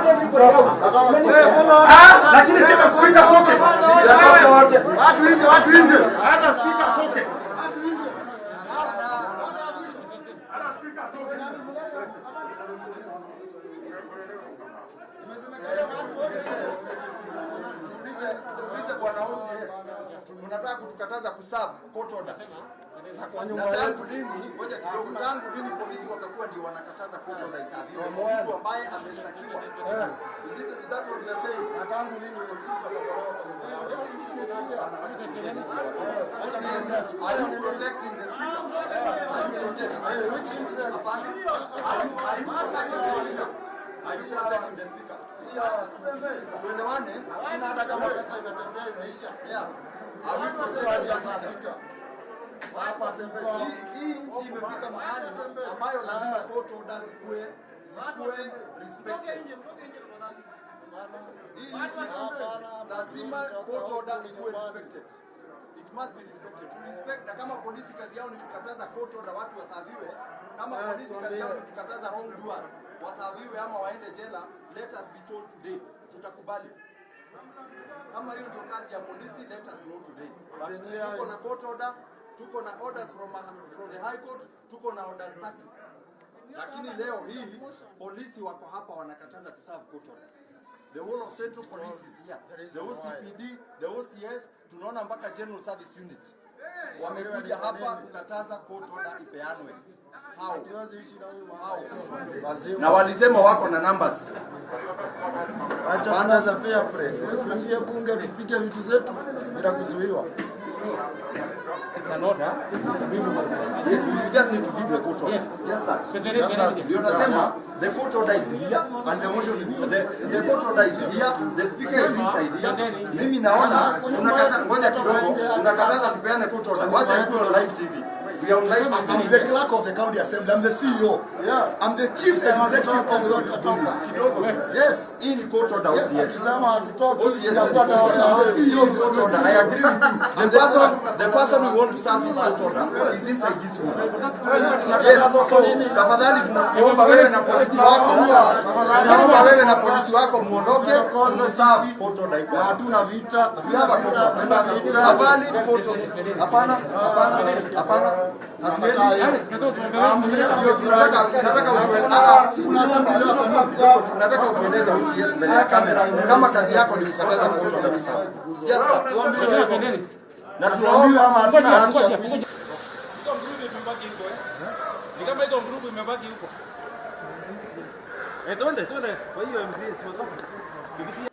Want everybody out. Ah, lakini sema speaker atoke. Watu nje, watu nje. Hata speaker atoke. Hata speaker atoke. Tuulize bwana OCS, mnataka kutukataza kuserve court order. Na tangu lini, ngoja kidogo, tangu lini polisi wakakuwa ndio wanakataza court order iserviwe kwa mtu ambaye ameshtakiwa? Is that what you are saying? Na tangu lini sisi wakatolewa kwa nyumba yao? OCS, are you protecting the speaker? Are you protecting the speaker? Which interest? Hapana. Are you protecting the speaker? Are you protecting the speaker? 3 hours tumesikiza. Tuelewane? Hakuna hata kama pesa imetembea imeisha. Yeah. Are we protecting Kuanzia the saa speaker? 6. Hapa tembea. Hii nchi imefika mahali ambayo lazima court orders zikuwe respected. Hii nchi lazima court order ikuwe respected. It must be respected. To respect, na kama polisi kazi yao ni kukataza court order watu waserviwe, kama polisi kazi yao ni kukataza wrong doers waserviwe ama waende jela, let us be told today. Tutakubali. Kama hiyo ndio kazi ya polisi, let us know today. But tuko na court order, tuko na orders from the High Court, tuko na orders tatu. Lakini leo hii polisi wako hapa wanakataza kuserve court order. The whole of Central Police is here. The OCPD, the OCS, tunaona mpaka General Service Unit wamekuja hapa kukataza court order ipeanwe. How? Hatuwezi ishi na huyu mama. How? Lazima. Na walisema wako na numbers. Acha kucheza fair play. Tuingie bunge tupige vitu zetu bila kuzuiwa. It's an order. Yes, you just need to give the court order. Just that. Just that. Ndio nasema the court order is here And the motion is the court order is here, the speaker is inside here. Mimi naona unakata, ngoja kidogo, unakataza tupeane court order. Wacha ikuwe on live TV. We are on live I'm TV. the clerk of the county assembly. I'm the CEO. Yeah. I'm the chief executive officer of the building. Kidogo tu. Yes. Hii ni court order, Yes. OCS. Akisema hatutoki, OCS is itakuwa court order. taona. I'm the CEO of Court the order. I agree with you. The person who want to serve this court order is inside this room. Yes, so tafadhali tunakuomba wewe na polisi wako, tunaomba wewe na polisi wako muondoke, tuserve court order iko Na hapa. hatuna vita. We have a court order. Hatuna vita. A valid court order. Hapana, hapana, hapana. Hatuendi. Ndio tunataka utueleze. Tunataka utueleze, OCS, mbele ya kamera kama kazi yako ni kukataza court order kuserve. Just that. Na Tuambiwe tunaomba ama hatuna haki ya kuishi. Hizo group imebaki huko, eh. Ni kama hizo group imebaki huko. Eh, twende twende. Kwa hiyo MCA si watoke. Tupitie.